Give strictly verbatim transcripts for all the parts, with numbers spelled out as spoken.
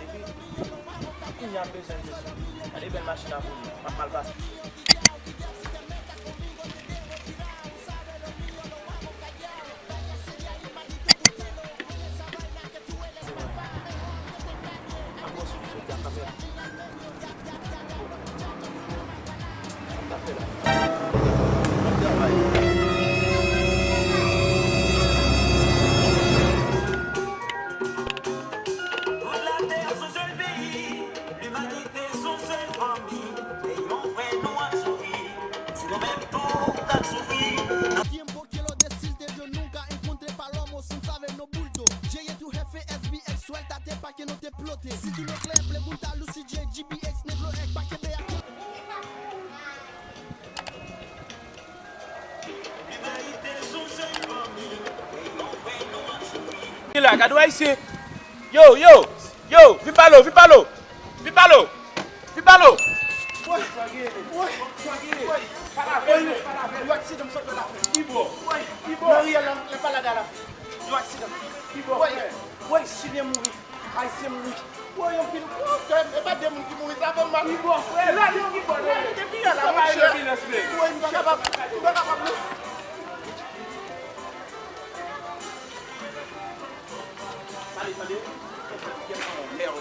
Epi, kounye a m bezwen l, mesye. Gade bèl machin nan pou li. M ap mal pase. Tiempo que los decirte yo nunca encontré palomo sin saber no bulto. Llegué tu jefe S B X, suéltate pa que no te explote. Si tú no crees, pregunta a Lucy J, G B X, Negro X, pa que vea que Li la, gade w ayisyen. Yo, yo, yo, vin pale w, vin pale w. Vin pale w. Vin pale w. Woy, woy, woy, woy, yo aksidan m sot nan Lafrans. Ki bò? Woy, ki bò? Nan riyèl la, nan palada Lafrans. Yo aksidan. Ki bò, frè? Woy, woy, Chilyen mouri. Ayisyen mouri. Woy, anpil. Woy, frè, e pa de moun ki mouri, sa fè m mal. Ki bò, frè? Lè nou ki bò, lè nou te fini la, monchè. Woy, m pa kapab, m pa kapab, non. Tande, tande. Mèd.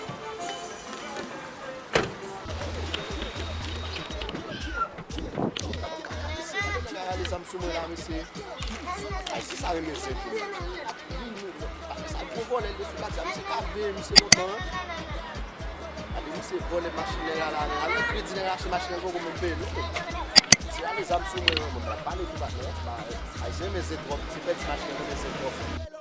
Mesye, gade nèg la rale zam sou mwen la, mesye. Ay, si sa renmen zen tou. Sa gwo vòlè l de sou bak sa, misye ka veye misye lontan, wi. Gade misye vòlè machin nèg la la, men avèk kredi nèg la achte machin nan, l poko menm peye l, non. Misye rale zam sou mwen, wi, mwen pa pale tou, patnè. Ayisyen renmen zen twòp, se pèdi machin, renmen zen twòp.